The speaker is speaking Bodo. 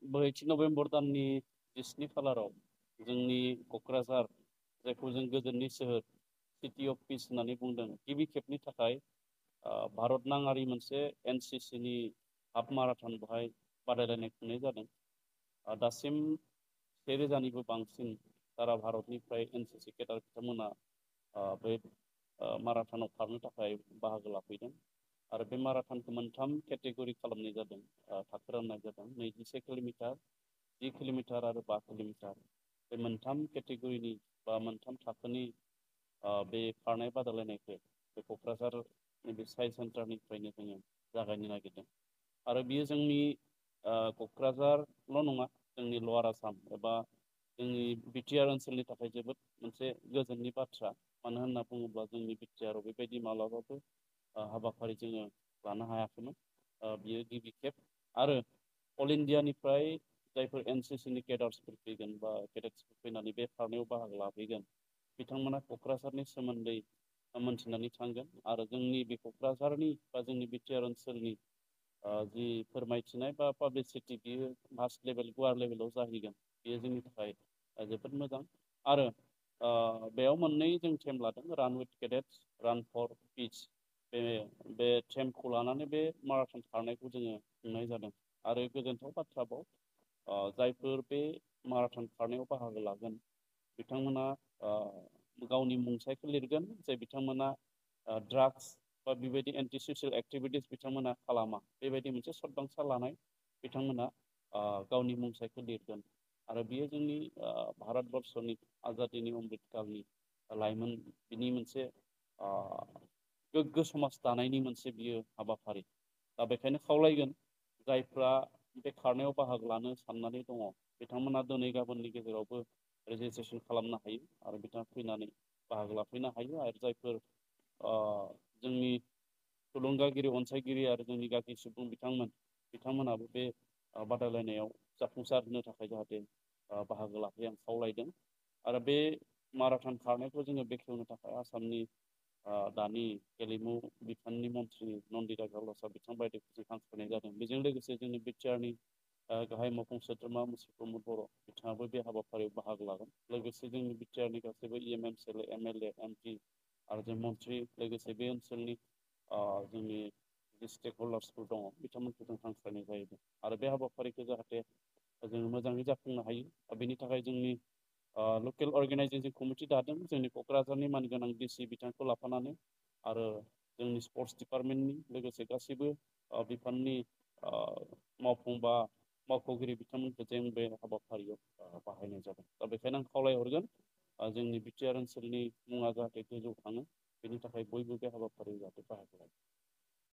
बोहैथि नभेम्बर दाननि 17 खालाराव जोंनि क'क्राझार जायखौ जों गोजोननि सोहोर सिटि अफ पिस होननानै बुंदों गिबि खेबनि थाखाय भारत नाङारि मोनसे एनसिसि नि हाफ माराथन बेहाय बादायलायनाय खुंनाय जादों। दासिम 1,000निबो बांसिन सारा भारतनिफ्राय एनसिसि केडार बिथांमोना बे माराथनाव खारनो थाखाय बाहागो लाफैदों। आरो बे माराथनखौ मोनथाम केटेगरि खालामनाय जादों थाखो राननाय जादों 22 किल'मिटार 10 किल'मिटार आरो 5 किल'मिटार बे मोनथाम केटेगरिनि बा मोनथाम थाखोनि बे खारनाय बादायलायनायखौ बे क'क्राझार नैबे साइन्स सेन्टारनिफ्रायनो जोङो जागायनो नागिरदों आरो बियो जोंनि क'क्राझारल' नङा जोंनि लवार आसाम एबा जोंनि बिटिआर ओनसोलनि थाखाय जोबोद मोनसे गोजोननि बाथ्रा मानो होनना बुङोब्ला जोंनि बिटिआराव बेबायदि माब्लाबाबो हाबाफारि जोङो लानो हायाखैमोन बियो गिबि खेब आरो अल इण्डियानिफ्राय जायफोर एनसिसि नि केडार्सफोर फैगोन बा केडेट्सफोर फैनानै बे खारनायाव बाहागो लाफैगोन बिथांमोना क'क्राझारनि सोमोन्दै मोनथिनानै थांगोन आरो जोंनि बे क'क्राझारनि बा जोंनि बिटिआर ओनसोलनि जि फोरमायथिनाय बा पाब्लिसिटि बियो मास लेभेल गुवार लेभेलाव जाहैगोन बेयो जोंनि थाखाय जोबोद मोजां आरो बेयाव मोननै जों टिम लादों रान उइथ केडेटस रान फर पिस बे टिमखौ लानानै बे माराथन खारनायखौ जोङो खुंनाय जादों आरो गोजोनथाव बाथ्राबाव जायफोर बे माराथन खारनायाव बाहागो लागोन बिथांमोना गावनि मुंसायखौ लिरगोन जे बिथांमोना ड्राग्स बा बेबायदि एन्टि ससियेल एक्टिभिटिस बिथांमोना खालामा बेबायदि मोनसे सदबांसा लानाय बिथांमोना गावनि मुंसायखौ लिरगोन आरो बियो जोंनि भारतबर्सनि आजादिनि अमृतकालनि लाइमोन बिनि मोनसे गोग्गो समाज दानायनि मोनसे बियो हाबाफारि दा बेखायनो खावलायगोन जायफ्रा बे खारनायाव बाहागो लानो साननानै दङ बिथांमोना दिनै गाबोननि गेजेरावबो रेजिसट्रेसन खालामनो हायो आरो बिथाङा फैनानै बाहागो लाफैनो हायो आरो जायफोर जोंनि थुलुंगागिरि अनसायगिरि आरो जोंनि गागि सुबुं बिथांमोनाबो बे बादायलायनायाव जाफुंसार होनो थाखाय जाहाथे बाहागो लाफैयो आं खावलायदों आरो बे माराथन खारनायखौ जोङो बेखेवनो थाखाय आसामनि दानि गेलेमु बिफाननि मन्त्रि नन्दिता ग्रिवाल बिथां बायदिखौ जों हांख्रायनाय जादों बेजों लोगोसे जोंनि बिटिआरनि गाहाय मावफुं सोद्रोमा मुसुर प्रमद बर' बिथाङाबो बे हाबाफारियाव बाहागो लागोन लोगोसे जोंनि बिटिआरनि गासैबो एमएमसिएल एमएलए एमपि आरो जों मन्त्रि लोगोसे बे ओनसोलनि जोंनि जि स्टेक हल्डार्सफोर दङ बिथांमोनखौ जों हांख्रायनाय जाहैदों आरो बे हाबाफारिखौ जाहाथे जोङो मोजाङै जाफुंनो हायो बेनि थाखाय जोंनि लकेल अर्गेनाइजेसन कमिटि दादों जोंनि क'क्राझारनि मानगोनां डिसि बिथांखौ लाफानानै आरो जोंनि स्पर्ट्स डिपार्टमेन्टनि लोगोसे गासैबो बिफाननि मावफुं बा मावख'गिरि बिथांमोनखौ जों बे हाबाफारियाव बाहायनाय जादों दा बेखायनो आं खावलायहरगोन जोंनि बिटिआर ओनसोलनि मुङा जाहाथे गोजौ थाङो